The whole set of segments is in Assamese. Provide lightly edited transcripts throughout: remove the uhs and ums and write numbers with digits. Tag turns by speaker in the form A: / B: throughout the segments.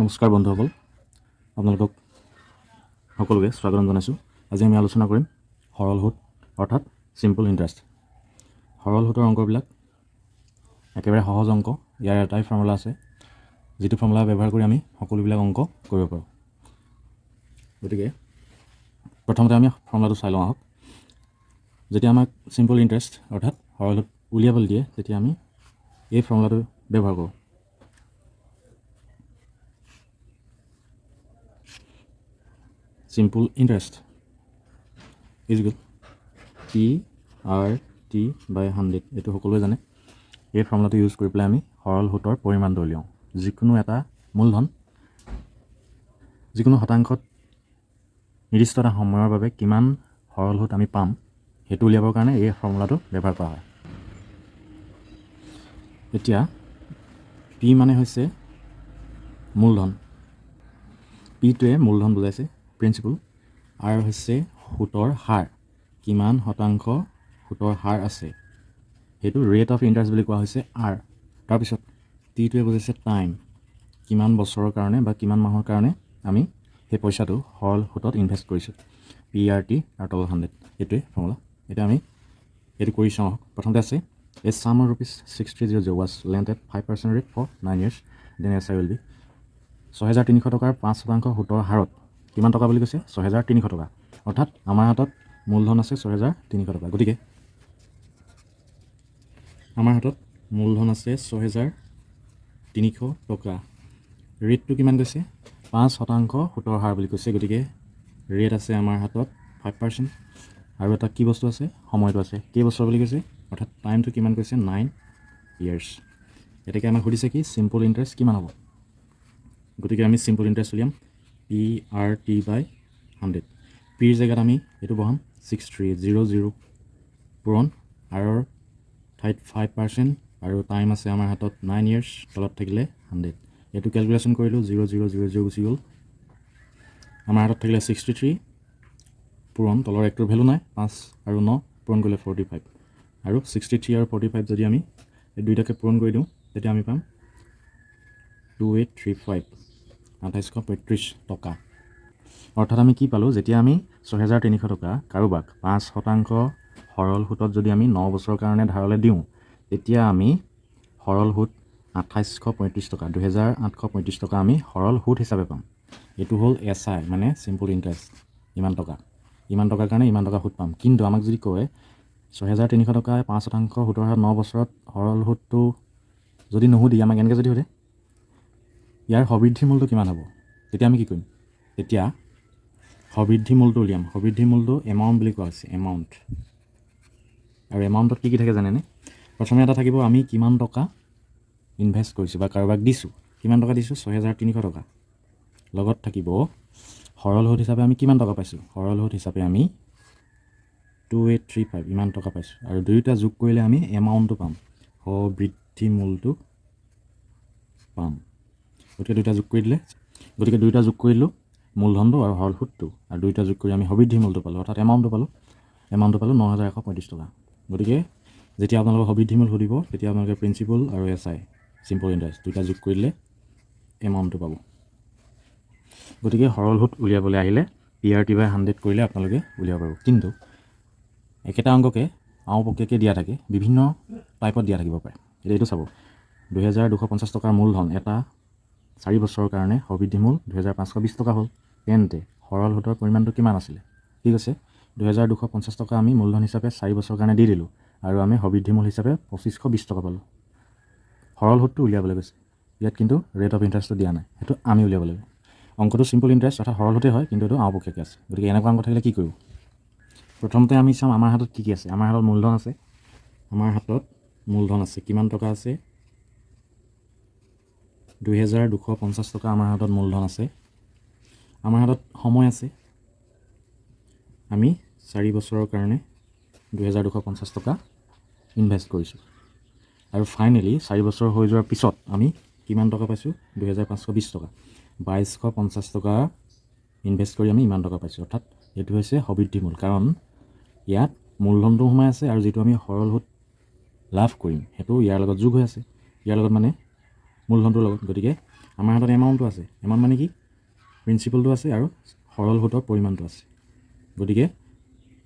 A: নমস্কাৰ বন্ধুসকল, আপোনালোকক সকলোকে স্বাগতম জনাইছোঁ। আজি আমি আলোচনা কৰিম সৰল সুত অৰ্থাৎ চিম্পল ইণ্টাৰেষ্ট। সৰল সুতৰ অংকবিলাক একেবাৰে সহজ অংক। ইয়াৰ এটাই ফৰ্মুলা আছে, যিটো ফৰ্মুলা ব্যৱহাৰ কৰি আমি সকলোবিলাক অংক কৰিব পাৰোঁ। গতিকে প্ৰথমতে আমি ফৰ্মুলাটো চাই লওঁ আহক। যেতিয়া আমাক চিম্পল ইণ্টাৰেষ্ট অৰ্থাৎ সৰল সুত উলিয়াবলৈ দিয়ে, তেতিয়া আমি এই ফৰ্মুলাটো ব্যৱহাৰ কৰোঁ। Simple interest is equal PRT by 100। এইটো সকলোৱে জানে। এই ফৰ্মুলাটো ইউজ কৰি পেলাই আমি সৰল সুতৰ পৰিমাণটো উলিয়াওঁ। যিকোনো এটা মূলধন যিকোনো শতাংশত নিৰ্দিষ্ট এটা সময়ৰ বাবে কিমান সৰল সুত আমি পাম, সেইটো উলিয়াবৰ কাৰণে এই ফৰ্মুলাটো ব্যৱহাৰ কৰা হয়। এতিয়া পি মানে হৈছে মূলধন, পিটোৱে মূলধন বুজাইছে, প্ৰিন্সিপল। আৰ হৈছে সুতৰ হাৰ, কিমান শতাংশ সুতৰ হাৰ আছে সেইটো ৰেট অফ ইণ্টাৰেষ্ট বুলি কোৱা হৈছে, আৰ। তাৰপিছত টিটোৱে বুজাইছে টাইম, কিমান বছৰৰ কাৰণে বা কিমান মাহৰ কাৰণে আমি সেই পইচাটো সৰল সুতত ইনভেষ্ট কৰিছোঁ। পি আৰ টি আৰু তলত 100, এইটোৱে ফৰ্মুলা। এতিয়া আমি এইটো কৰি চাওঁ আহক। প্ৰথমতে আছে, a sum of ₹6300 was lent at 5% rate for 9 years, then SI will be। 6300 টকাৰ 5% সুতৰ হাৰত কিমান টকা বুলি কৈছে? 6300 টকা। অৰ্থাৎ আমাৰ হাতত মূলধন আছে 6300 টকা। গতিকে আমাৰ হাতত মূলধন আছে 6300 টকা। ৰেটটো কিমান কৈছে? 5% সুতৰ হাৰ বুলি কৈছে। গতিকে ৰেট আছে আমাৰ হাতত 5%। আৰু এটা কি বস্তু আছে? সময়টো আছে। কেইবছৰ বুলি কৈছে? অৰ্থাৎ টাইমটো কিমান কৈছে? 9 ইয়েৰ্ছ। এতেকে আমাক সুধিছে কি, চিম্পল ইণ্টাৰেষ্ট কিমান হ'ব? গতিকে আমি চিম্পল ইণ্টাৰেষ্ট উলিয়াম PRT by 100। পিৰ জেগাত আমি এইটো বহাম, 6300 পূৰণ আৰৰ ঠাইত 5% আৰু টাইম আছে আমাৰ হাতত 9 ইয়েৰ্ছ, তলত থাকিলে 100। এইটো কেলকুলেশ্যন কৰিলোঁ, জিৰ' জিৰ' জিৰ' জিৰ' গুচি গ'ল। আমাৰ হাতত থাকিলে 63 পূৰণ তলৰ একটোৰ ভেলু নাই, পাঁচ আৰু ন পূৰণ কৰিলে 45। আৰু 63 আৰু 45 যদি আমি এই দুইটাকে পূৰণ কৰি দিওঁ, তেতিয়া আমি পাম 2835, 2835 টকা। অৰ্থাৎ আমি কি পালোঁ? যেতিয়া আমি 6300 টকা কাৰোবাক 5% সৰল সুতত যদি আমি 9 বছৰৰ কাৰণে ধাৰলৈ দিওঁ, তেতিয়া আমি সৰল সুত 2835 টকা, 2835 টকা আমি সৰল সুত হিচাপে পাম। এইটো হ'ল এছ I, মানে চিম্পল ইণ্টাৰেষ্ট। ইমান টকা, ইমান টকাৰ কাৰণে ইমান টকা সুত পাম। কিন্তু আমাক যদি কয় 6300 টকা 5% সুতৰ হাৰত 9 বছৰত সৰল সুতটো যদি নুসুধি আমাক এনেকৈ যদি সোধে, ইয়াৰ সবৃদ্ধি মূলটো কিমান হ'ব, তেতিয়া আমি কি কৰিম? তেতিয়া সবৃদ্ধি মূলটো উলিয়াম। সবৃদ্ধি মূলটো এমাউণ্ট বুলি কোৱা হৈছে, এমাউণ্ট। আৰু এমাউণ্টত কি কি থাকে জানেনে? প্ৰথমে এটা থাকিব আমি কিমান টকা ইনভেষ্ট কৰিছোঁ বা কাৰোবাক দিছোঁ। কিমান টকা দিছোঁ? 6300 টকা। লগত থাকিব সৰল সুত হিচাপে আমি কিমান টকা পাইছোঁ। সৰল সুত হিচাপে আমি 2835 ইমান টকা পাইছোঁ। আৰু দুয়োটা যোগ কৰিলে আমি এমাউণ্টটো পাম, সবৃদ্ধি মূলটো পাম। গতিকে দুয়োটা যোগ কৰি দিলে, গতিকে দুয়োটা যোগ কৰি দিলোঁ, মূলধনটো আৰু সৰল সুতটো, আৰু দুয়োটা যোগ কৰি আমি সবৃদ্ধি মূলটো পালোঁ, অৰ্থাৎ এমাউণ্টটো পালোঁ। এমাউণ্টটো পালোঁ 9135 টকা। গতিকে যেতিয়া আপোনালোকক সবৃদ্ধি মূল সুধিব, তেতিয়া আপোনালোকে প্ৰিন্সিপল আৰু এছ I, simple interest, দুয়োটা যোগ কৰি দিলে এমাউণ্টটো পাব। গতিকে সৰল সুত উলিয়াবলৈ আহিলে PRT by 100 কৰিলে আপোনালোকে উলিয়াব পাৰিব। কিন্তু একেটা অংককে আওপকীয়াকৈ দিয়া থাকে, বিভিন্ন টাইপত দিয়া থাকিব পাৰে। এতিয়া এইটো চাব, 2250 টকাৰ মূলধন এটা 4 বছৰৰ কাৰণে সবৃদ্ধি মূল 2520 টকা হ'ল, তেন্তে সৰল সুতৰ পৰিমাণটো কিমান আছিলে? ঠিক আছে, 2250 টকা আমি মূলধন হিচাপে 4 বছৰৰ কাৰণে দি দিলোঁ আৰু আমি সবৃদ্ধি মূল হিচাপে 2520 টকা পালোঁ। সৰল সুতটো উলিয়াবলৈ কৈছে ইয়াত, কিন্তু ৰেট অফ ইণ্টাৰেষ্টটো দিয়া নাই, সেইটো আমি উলিয়াব লাগিব। অংকটো চিম্পল ইণ্টাৰেষ্ট অৰ্থাৎ সৰল সুতেই হয়, কিন্তু এইটো আওপকীয়াকৈ আছে। গতিকে এনেকুৱা অংক থাকিলে কি কৰিব? প্ৰথমতে আমি চাম আমাৰ হাতত কি কি আছে। আমাৰ হাতত মূলধন আছে। আমাৰ হাতত মূলধন আছে। কিমান টকা আছে? 2250 টকা আমাৰ হাতত মূলধন আছে। আমাৰ হাতত সময় আছে। আমি 4 বছৰৰ কাৰণে 2250 টকা ইনভেষ্ট কৰিছোঁ আৰু ফাইনেলি 4 বছৰ হৈ যোৱাৰ পিছত আমি কিমান টকা পাইছোঁ? 2520 টকা। 2250 টকা ইনভেষ্ট কৰি আমি ইমান টকা পাইছোঁ। অৰ্থাৎ এইটো হৈছে সবৃদ্ধি মূল, কাৰণ ইয়াত মূলধনটো সোমাই আছে আৰু যিটো আমি সৰল সুত লাভ কৰিম, সেইটো ইয়াৰ লগত যোগ হৈ আছে, ইয়াৰ লগত মানে মূলধনটোৰ লগত। গতিকে আমাৰ হাতত এমাউণ্টটো আছে। এমাউণ্ট মানে কি? প্ৰিন্সিপালটো আছে আৰু সৰল সুতৰ পৰিমাণটো আছে। গতিকে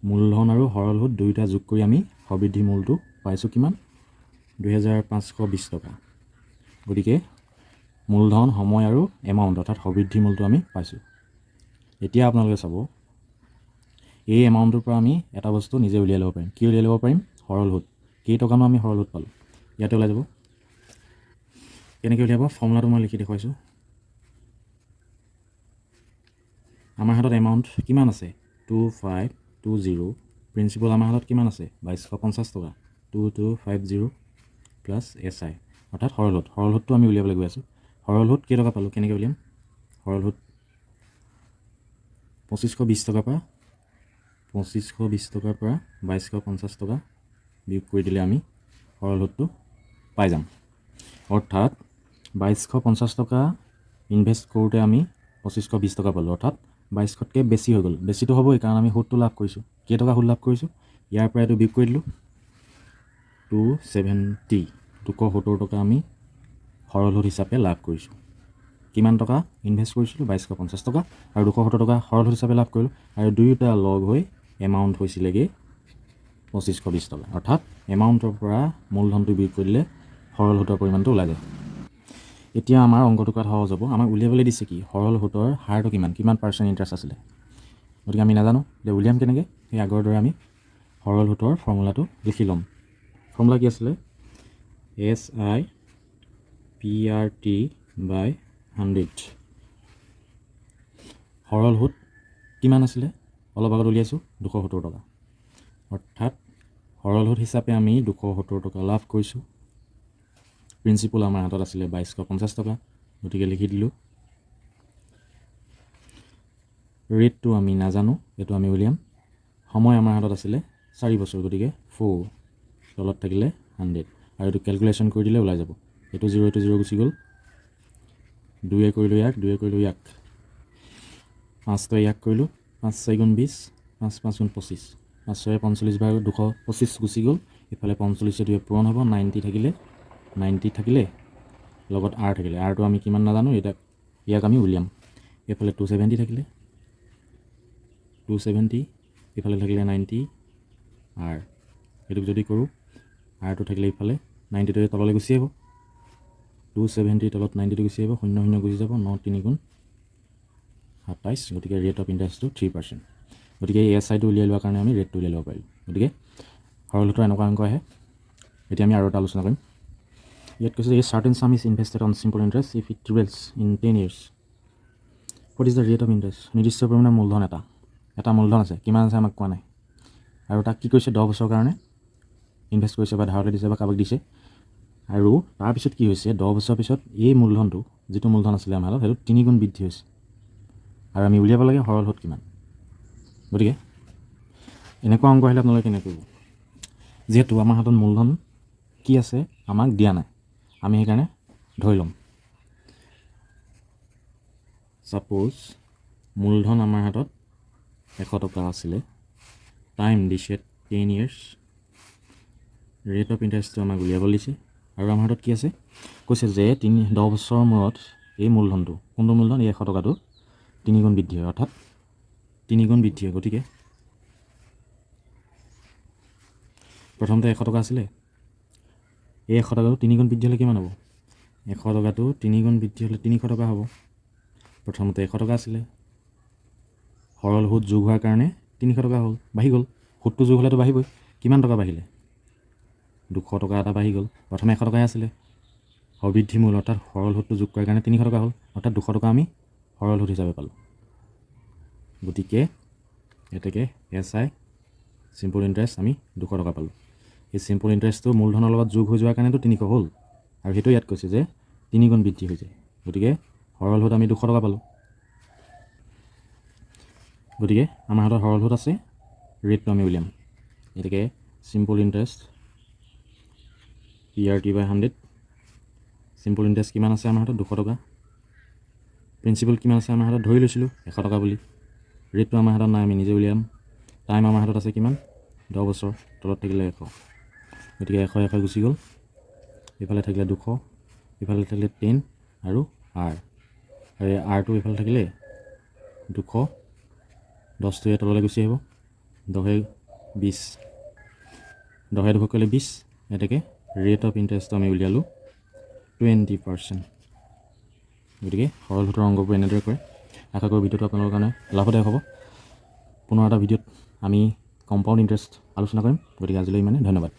A: মূলধন আৰু সৰল সুত দুয়োটা যোগ কৰি আমি সবৃদ্ধি মূলটো পাইছোঁ কিমান? 2520 টকা। গতিকে মূলধন, সময় আৰু এমাউণ্ট অৰ্থাৎ সবৃদ্ধি মূলটো আমি পাইছোঁ। এতিয়া আপোনালোকে চাব, এই এমাউণ্টটোৰ পৰা আমি এটা বস্তু নিজে উলিয়াই ল'ব পাৰিম। কি উলিয়াই ল'ব পাৰিম? সৰল সুত। কেইটকানো আমি সৰল সুত পালোঁ, ইয়াতে ওলাই যাব। কেনেকৈ উলিয়াব, ফৰ্মুলাটো মই লিখি দেখুৱাইছোঁ। আমাৰ হাতত এমাউণ্ট কিমান আছে? 2520। প্ৰিন্সিপাল আমাৰ হাতত কিমান আছে? 2250 টকা। 2250 প্লাছ এছ I অৰ্থাৎ সৰল সুত। সৰল সুতটো আমি উলিয়াবলৈ গৈ আছোঁ। সৰল সুত কেইটকা পালোঁ, কেনেকৈ উলিয়াম? সৰল সুত 2520 টকাৰ পৰা, 2520 টকাৰ পৰা 2250 টকা বিয়োগ কৰি দিলে আমি সৰল সুতটো পাই যাম। অৰ্থাৎ 2250 টকা ইনভেষ্ট কৰোঁতে আমি 2520 টকা পালোঁ, অৰ্থাৎ 2200তকৈ বেছি হৈ গ'ল। বেছিটো হ'বই, কাৰণ আমি সুতটো লাভ কৰিছোঁ। কেইটকা সুত লাভ কৰিছোঁ? ইয়াৰ পৰা এইটো বিয়োগ কৰি দিলোঁ, 270, 270 টকা আমি সৰল সুত হিচাপে লাভ কৰিছোঁ। কিমান টকা ইনভেষ্ট কৰিছিলোঁ? 2250 টকা, আৰু 270 টকা সৰল সুত হিচাপে লাভ কৰিলোঁ, আৰু দুয়োটা লগ হৈ এমাউণ্ট হৈছিলেগৈ 2520 টকা। অৰ্থাৎ এমাউণ্টৰ পৰা মূলধনটো বিয়োগ কৰি দিলে সৰল সুতৰ পৰিমাণটো ওলাই যায়। এতিয়া আমাৰ অংকটো কৰাত সহজ হ'ব। আমাক উলিয়াবলৈ দিছে কি? সৰল সুতৰ হাৰটো কিমান, কিমান পাৰ্চেণ্ট ইণ্টাৰেষ্ট আছিলে। গতিকে আমি নাজানো, এতিয়া উলিয়াম কেনেকৈ? সেই আগৰ দৰে আমি সৰল সুতৰ ফৰ্মুলাটো লিখি ল'ম। ফৰ্মুলা কি আছিলে? S I P R T by 100। সৰল সুত কিমান আছিলে? অলপ আগত উলিয়াইছোঁ, 270 টকা। অৰ্থাৎ সৰল সুত হিচাপে আমি 270 টকা লাভ কৰিছোঁ। প্ৰিন্সিপাল আমাৰ হাতত আছিলে 2250 টকা, গতিকে লিখি দিলোঁ। ৰেটটো আমি নাজানো, এইটো আমি উলিয়াম। সময় আমাৰ হাতত আছিলে 4 বছৰ, গতিকে 4, তলত থাকিলে 100, আৰু এইটো কেলকুলেশ্যন কৰি দিলে ওলাই যাব। এইটো জিৰ', এইটো জিৰ' গুচি গ'ল। দুয়ে কৰিলোঁ ইয়াক, দুয়ে কৰিলোঁ ইয়াক, পাঁচটোৱে ইয়াক কৰিলোঁ, 5 4 গুণ 20, 5 5 গুণ 25, 5 6 45 বাৰ 225 গুচি গ'ল। ইফালে 45 দুয়ে পূৰণ হ'ব, 90 থাকিলে, 90 থাকিলে লগত আৰ থাকিলে, আৰটো আমি কিমান নাজানো, এতিয়া ইয়াক আমি উলিয়াম। এইফালে 270 থাকিলে, 270, ইফালে থাকিলে 90 আৰ। এইটোক যদি কৰোঁ, আৰটো থাকিলে ইফালে 90টোৱে তললৈ গুচি আহিব, 270 তলত 90টো গুচি আহিব, শূন্য শূন্য গুচি যাব, 9 3 গুণ 27। গতিকে ৰেট অফ ইণ্টাৰেষ্টটো 3%। গতিকে এই এছ আইটো উলিয়াই লোৱাৰ কাৰণে আমি ৰেটটো উলিয়াই ল'ব পাৰিলোঁ। গতিকে সৰল সুতৰ এনেকুৱা অংক আহে। এতিয়া আমি আৰু এটা আলোচনা কৰিম। ইয়াত কৈছে যে a certain sum is invested on simple interest if it triples in 10 years, what is the rate of interest? নিৰ্দিষ্ট পৰিমাণৰ মূলধন এটা, এটা মূলধন আছে, কিমান আছে আমাক কোৱা নাই, আৰু তাক কি কৰিছে? 10 বছৰৰ কাৰণে ইনভেষ্ট কৰিছে বা ধাৰলৈ দিছে বা কাৰোবাক দিছে। আৰু তাৰপিছত কি হৈছে? 10 বছৰৰ পিছত এই মূলধনটো, যিটো মূলধন আছিলে আমাৰ হাতত, সেইটো 3 গুণ বৃদ্ধি হৈছে, আৰু আমি উলিয়াব লাগে সৰল সুত কিমান। গতিকে এনেকুৱা অংক আহিলে আপোনালোকে কেনেকৈ কৰিব? যিহেতু আমাৰ হাতত মূলধন কি আছে আমাক দিয়া নাই, আমি সেইকাৰণে ধৰি ল'ম। ছাপ'জ মূলধন আমাৰ হাতত 100 টকা আছিলে, টাইম দিছে 10 ইয়েৰ্ছ, ৰেট অফ ইণ্টাৰেষ্টটো আমাক উলিয়াব দিছে, আৰু আমাৰ হাতত কি আছে? কৈছে যে 10 বছৰৰ মূৰত এই মূলধনটো, কোনটো মূলধন? এই 100 টকাটো 3 গুণ বৃদ্ধি হয়, অৰ্থাৎ 3 গুণ বৃদ্ধি হয়। গতিকে প্ৰথমতে 100 টকা আছিলে, এই 100 টকাটো 3 গুণ বৃদ্ধি হ'লে কিমান হ'ব? 100 টকাটো 3 গুণ বৃদ্ধি হ'লে 300 টকা হ'ব। প্ৰথমতে 100 টকা আছিলে, সৰল সুত যোগ হোৱাৰ কাৰণে 300 টকা হ'ল, বাঢ়ি গ'ল। সুতটো যোগ হ'লেতো বাঢ়িবই। কিমান টকা বাঢ়িলে? 200 টকা এটা বাঢ়ি গ'ল। প্ৰথমে 100 টকাই আছিলে, সবৃদ্ধি মূল অৰ্থাৎ সৰল সুতটো যোগ কৰাৰ কাৰণে 300 টকা হ'ল, অৰ্থাৎ 200 টকা আমি সৰল সুত হিচাপে পালোঁ। গতিকে এতেকে এছ I simple interest আমি 200 টকা পালোঁ। এই চিম্পল ইণ্টাৰেষ্টটো মূলধনৰ লগত যোগ হৈ যোৱাৰ কাৰণেতো 300 হ'ল, আৰু সেইটো ইয়াত কৈছে যে 3 গুণ বৃদ্ধি হৈছে। গতিকে সৰল সুত আমি 200 টকা পালোঁ। গতিকে আমাৰ হাতত সৰল সুত আছে, ৰেটটো আমি উলিয়াম। গতিকে simple interest P R T by 100। Simple interest কিমান আছে আমাৰ হাতত? 200 টকা। প্ৰিন্সিপাল কিমান আছে আমাৰ হাতত? ধৰি লৈছিলোঁ 100 টকা বুলি। ৰেটটো আমাৰ হাতত নাই, আমি নিজে উলিয়াম। টাইম আমাৰ হাতত আছে কিমান? 10 বছৰ, তলত থাকিলে 100। গতিকে 100 100 গুচি গ'ল, ইফালে থাকিলে 200, ইফালে থাকিলে 10 আৰু আৰ। আৰু এই আৰটো এইফালে থাকিলে 210টো ইয়াৰ তললৈ গুচি আহিব। দহে 20, দহে 200 কৰিলে 20। এতেকে ৰেট অফ ইণ্টাৰেষ্টটো আমি উলিয়ালোঁ 20%। গতিকে সৰল সুতৰ অংকবোৰ এনেদৰে কৰে। আশা কৰোঁ ভিডিঅ'টো আপোনালোকৰ কাৰণে লাভদায়ক হ'ব। পুনৰ এটা ভিডিঅ'ত আমি কম্পাউণ্ড ইণ্টাৰেষ্ট আলোচনা কৰিম। গতিকে আজিলৈ ইমানে, ধন্যবাদ।